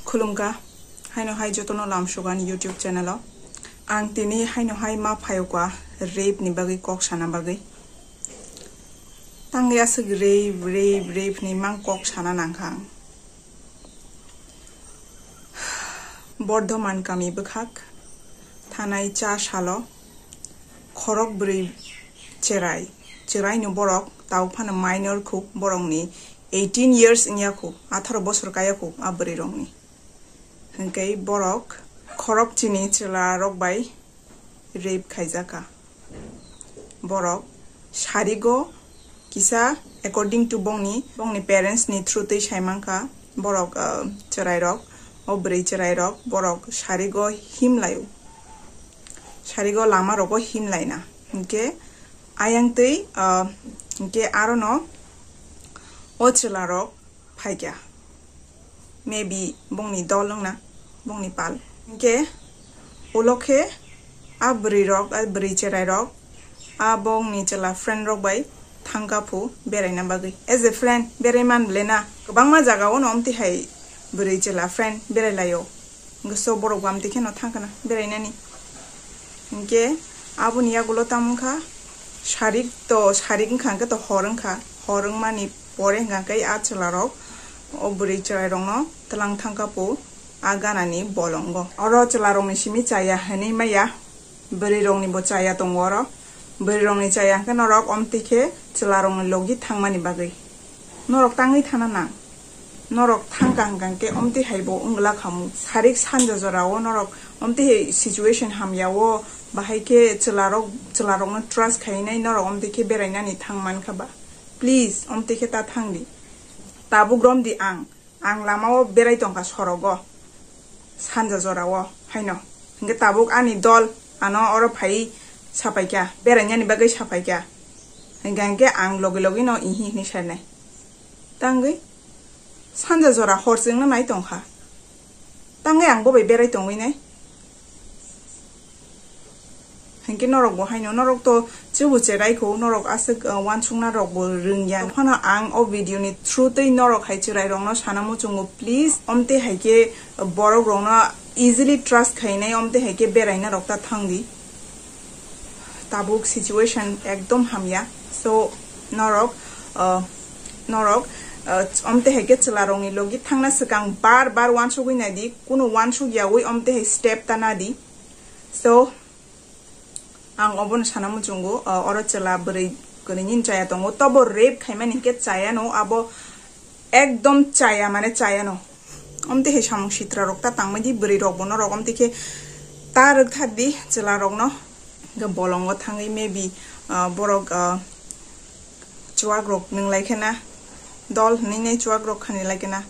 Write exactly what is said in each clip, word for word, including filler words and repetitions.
Khulumkha, haino hai jotono lamsukani YouTube channel o. Ang tini haino hai ma phayokha rape ni bagwi kok sana bagwi. Tangwi aswk rape, rape, rape ni mang kok sana nangkha ang. Bordhoman kami bwkhak thanai cha salo khorok bwrwi cherai, cherai no borok tau phano minor khu, borok ni eighteen years wngya khu, atharo bosor kaya khu a bwrwi rok ni. Hwnkhe borok khorok chini chwla rok bai rape khaijaka. Borok sarigo kisa, according to bongni, bongni parents ni through twi sai mankha, borok, ah, chwrai rok, o bwrwi chwrai rok, borok sarigo himlaio, sarigo lama rogo himlaina. Hwnkhe ayang twi, ah, hwnkhe arono o chwla rok phaikha. Maybe bongni dol wngna, bongni pal. Hwnkhe ulo khe a bwrwi rok, a bwrwi cherai rok, a bongni chwla friend rok bai thangkha phu beraina bagwi. As a friend, berai man le na, kwbangma jaga o no omtwi hai bwrwi chwla friend berai laio. Hwnkhe so borok bo amtwi kheno thangkhana berainani. Hwnkhe aboni yagulo tamo wngkha, sarik to, sarik wngkha hwnkhe to hor wngkha. Hor wngmani pore hwnkha khe a chwla rok o bwrwi chwrai rokno twlang thangkha phu a ganani bolongo. Oro chwla rokni simi chaya hwnwi maya, bwrwi rokni bo chaya tongo oro. Bwrwi rokni chaya hwnkhe norok omtwi khe chwla rokni logi thangmani bagwi. Norok tangwi thana nang. Norok thangkha hwnkha hwnkhe omtwi hai bo wngla khamu. Sarik sanja jora o norok omtwi hai situation hamya o bahai khe chwla rok, chwla rokno trust khainai norok omtwi khe berainani thang mankha ba. Please, omtwi khe ta thang di. Tabuk rom di ang. Ang lama o berai tongkha sorogo. Sanja jora o haino. Hwnkhe tabuk ani dol ano oro phai sapaikha, berainani bagwi sapaikha. Hwnkhe hwnkhe ang logi logi no ihi hini sainai. Tangwi sanja jora hor chwngno nai tongkha. Tangwi ang bo bai berai tongwi nai. Hwnkhe norok bo haino, norok to chubu cherai kho, norok aswk, uh, wansukna rok bo rwngya. Phano ang o video ni through twi norok hai chwrai rokno sana muchungo, please, omtwi hai khe, uh, borok rokno easily trust khainai, omtwi hai khe beraina rok ta thangdi. Tabuk situation ekdom hamya. So, norok, uh, norok, uh, omtwi hai khe chwla rokni logi thangna swkang bar bar wansugwi naidi, kunu wansuk yaui omtwi hai step ta nadi. So, ang obono sana muchungo, uh, oro chwla bwrwi kwrwini chaya tongo, tobo rape khaimani hinkhe chayano, abo ekdom chaya, mane chayano. Omtwi hai samung sitra rok ta tangmani bwrwi rok bono rok, omtwi khe ta rwkthar di chwla rokno. Hwnkhe bolongo thangwi maybe, uh, borok, uh, chuwak rok nwnglai khena, dol hwnwi nai chuwak rok khani lai khena.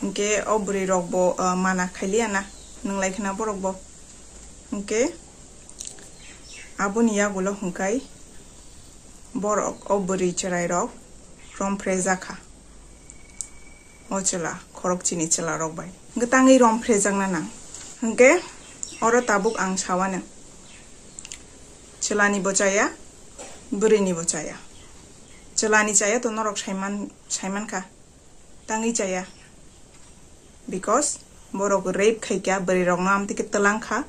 Hwnkhe o bwrwi rok bo, uh, mana khailiya na, nwnglai khena borok bo. Hwnkhe aboni yagulo hwnkhe borok o bwrwi chwrai rok romphre jakha. O chwla, khorok chini chwla rok bai. Hwnkhe tangwi romphre jakna nang. Hwnkhe oro tabuk ang sawano. Chwlani bo chaya, bwrwini bo chaya. Chwlani chaya to norok saiman, saimankha. Tangwi chaya. Because borok rape khaikha, bwrwi rokno amtwi khe twlang kha.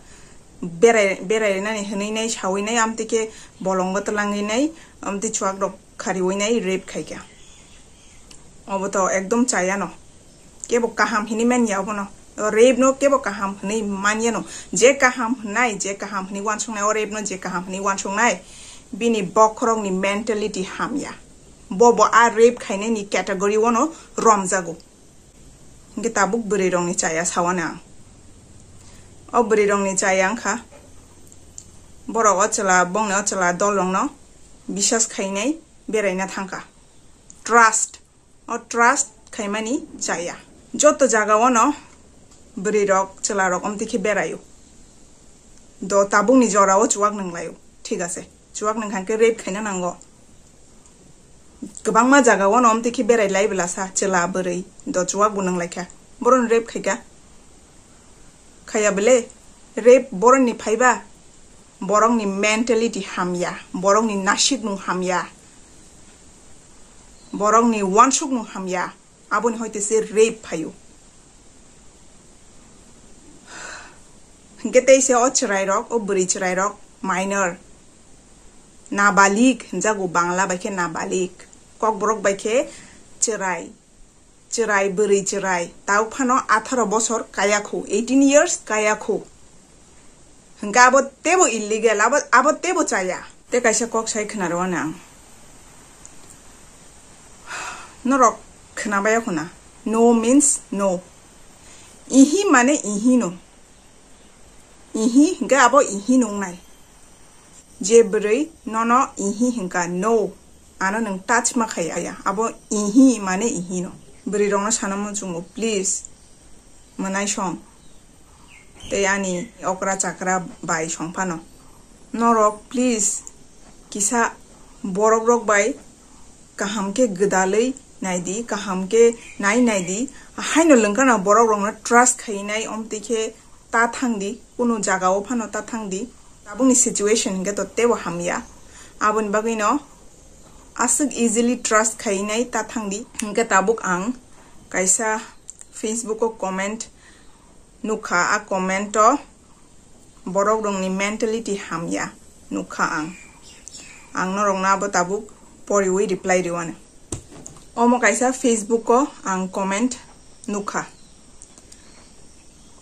Berai, berai nani hwnwi nai, sawi nai, amtwi khe bolongo twlangwi nai, amtwi chuwak rok khariwi nai, rape khaikha. Obo to ekdom chayano. Kebo kaham hini manya obono. O rape no kebo kaham hini manyano. Je kaham hwnai, je kaham hini wansuknai, o rape no je kaham hini wansuknai, bini bokhorokni mentality hamya. Bo bo a rape khainani category o no romjago. Hwnkhe tabuk bwrwi rokni chaya sawani ang. O bwrwi rokni chaya wngkha, borok o chwla, bongni o chwla dol rokno bisas khainai beraina thangkha. Trust, o trust khaimani chaya. Joto jaga o no bwrwi rok, chwla rok omtwi khe beraio. Do tabukni jora o chuwak nwnglai o. Thik ase. Chuwak nwng kha khe rape khaina nango. Kwbangma jaga o no omtwi khe berai lai bwlasa chwla bwrwi do chuwak bo nwnglai kha. Boron rape khai kha. Khaya bwle? Rape boron ni phaiba? Borok ni mentality hamya, borok ni nasik nung hamya, borok ni wansuk nung hamya. Aboni hoite se rape phaio. Hingke tei se o chwrairok, o bwrwi chwrairok minor, nabalik hinjago, Bangla bai khe nabalik, Kokborok bai khe chwrai, chwrai, bwrwi chwrai, tao phano atharo bosor kaya khu, eighteen years kaya khu. Hingke abo tebo illegal, abo, abo tebo chaya. Te kaisa kok sai khna rw ang. Norok khna bai khuna. No means no. Ihi mane ihi no. Ihi hingke abo ihi nungnai. Je bwrwi nono ihi hingka no, ano nwng touch ma khai aya. Abo ihi mane ihi no. Bwrwi rokno sana muchungo, please. Mwnai song. Tei ani okra chakra bai song phano. Norok please kisa borok rok bai kaham khe gwdalwi naidi, kaham khe nai naidi. Haino lwngkana borok rokno trust khainai, omtwi khe ta thangdi, kunu jagao phano ta thangdi. Tabukni situation hinkhe to tebo hamya. Aboni bagwino aswk easily trust khainai ta thangdi. Hinkhe tabuk ang kaisa Facebook o comment nukha, a comment o borok rokni mentality hamya nukha ang. Ang norokno abo tabuk poriwi reply rwano. Omo kaisa Facebook o ang comment nukha.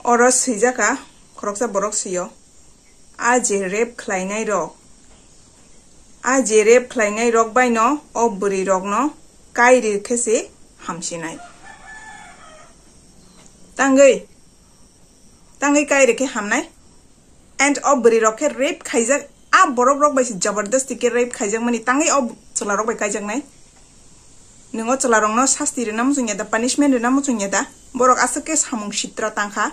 Oro swijaka, khoroksa borok sio, "A je rape khlainai rok, a je rape khlainai rok bai no o bwrwi rok no kairi khe se hamsinai." Tangwi, tangwi kairi khe hamnai. And o bwrwi rok khe rape khaijak, a borok rok bai se jabardasti khe rape khaijak mani, tangwi o chwla rok bai kaijaknai. Nwng o chwla rok no sasti rwna muchung ya da, punishment rwna muchung ya da? Borok aswk khe samung sitra tang kha.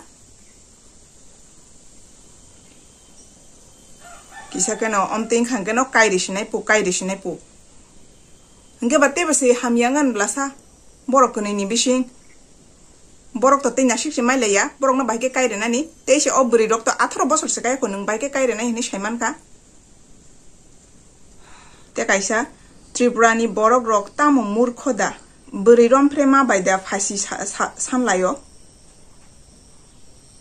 Kisa khe no omtwi wngkha hwnkhe no kairi sinai pu, kairi sinai pu. Hwnkhe ba teibo se hamya wngani bwlasa borok kwnwi ni bising. Borok to tei nasik se mai laiya, borok no bai khe kai rwnani. Tei se o bwrwi rok to atharo bosor se kai kho, nwng bai khe kai rwnai hinwi sai man kha. Te kaisa, Tripura ni borok rok tamo murkho da, bwrwi romphre ma bai da phasi sa-, sa-, san lai o.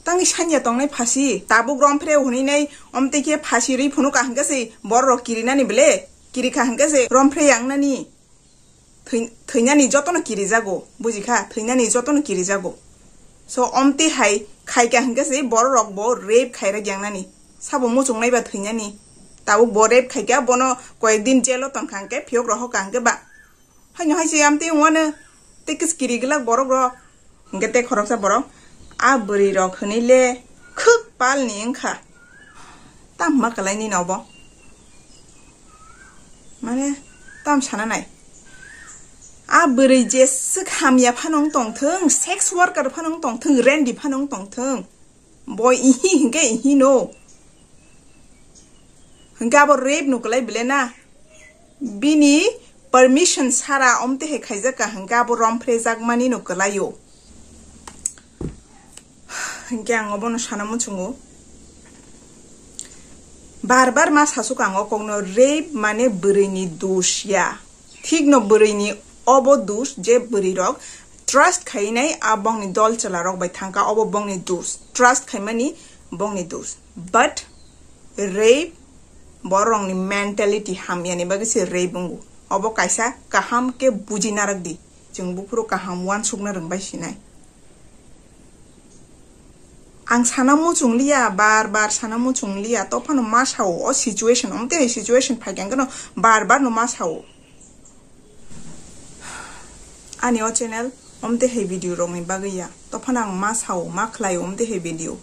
Tangwi sanya tongnai phasi, tabuk romphre hwnwi nai, omtwi khe phasi rwi phunuk kha hwnkhe se borok rok kirinani bele, kiri kha hwnkhe se romphre ya wngnani. Thwi-, thwinani jotono kirijago, buji kha, thwinani jotono kirijago. So, omtwi hai khai kha hwnkhe se borok rok bo rape khai rwk yang nani, sabo muchung nai ba thwinani. Tabuk bo rape khai kha, bono koyek din jail o tong kha hwnkhe, phiyok rohor kha hwnkhe ba. Haino hai se amtwi wngwano, tei kis kiri glak borok rok. Hwnkhe tei khoroksa borok, "A bwrwi rok hwnwi le khwk pal ni wngkha." Tam ma kwlai nini obo? Mane, tam sana nai. A bwrwi jeswk hamya phano wng tong thung, sex worker phano wng tong thung, rendi phano wng tong thung. Bo ihi hwnkhe ihi no. Hwnkhe abo rape no kwlai bele na. Bini permission sara omtwi hai khaijak kha hwnkhe abo romphre jakmani no kwlai o. Hwnkhe ang obono sana muchungo. Bar bar ma sasuk ang o kokno, rape mane bwrwini dos ya. Thikno bwrwini obo dos je bwrwi rok trust khainai a bongni dol chwla rok bai thangkha, obo bongni dos. Trust khaimani bongni dos. But rape borokni mentality hamyani bagwi se rape wngo. Obo kaisa kaham khe buji narwk di. Chwng buphuru kaham uansukna rwngbai sinai. Ang sana muchung liya, bar bar sana muchung liya, to phano ma sao o situation, omtwi hai situation phai kha hwnkhe no bar bar no ma sao. Ani o channel omtwi hai video rokni bagwi ya, to phano ang ma sao, ma khlai o omtwi hai video.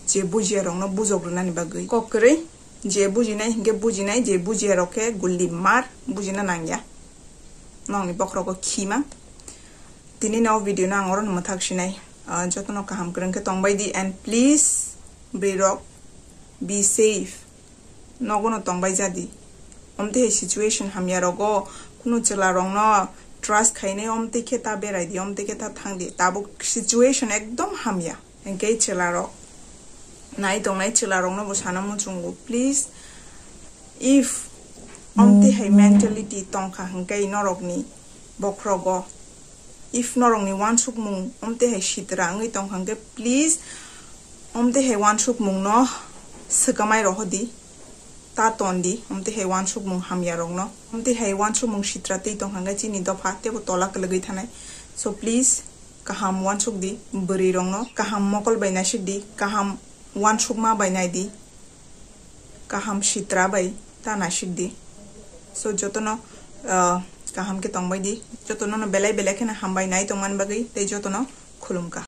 Je bujiya rokno bujok rwnani bagwi. Kok kwrwi, je bujinai hinkhe bujinai, je bujiya rok khe gulli mar, bujina nangya. Nokni bokhorogo khima. Tini no video no ang oro no mwthak sinai. Ah, jotono kaham kwrwng khe tongbai di and please bwrwi rok be safe. Nogo no tongbai jadi. Omtwi hai situation hamya rogo kunu chwla rokno trust khainai, omtwi khe ta berai di, omtwi khe ta thang di. Tabuk situation ekdom hamya. Hinkhe chwla rok, nai tongnai chwla rokno bo sana muchungo, please, if omtwi hai mentality tongkha hinkhe norokni bokhorogo, if norokni uansukmung omtwi hai sitra wngwi tongkha hinkhe, please, Omtwi hai uansukmungno swkamai rohordi, ta tondi, omtwi hai uansukmung hamyarokno. Omtwi hai uansukmung sitra twi tongkha hwnkhe chini dopha teibo tola kwlwgwi thanai. So please, kaham uansukdi bwrwirokno, kaham mokol bai naisikdi, kaham uansukma bai naidi, kaham sitra bai ta naisikdi. So jotono, ah, kaham khe tongbaidi, jotono no belai belai kheno hambai nai tongmani bagwi tei jotono khulumkha.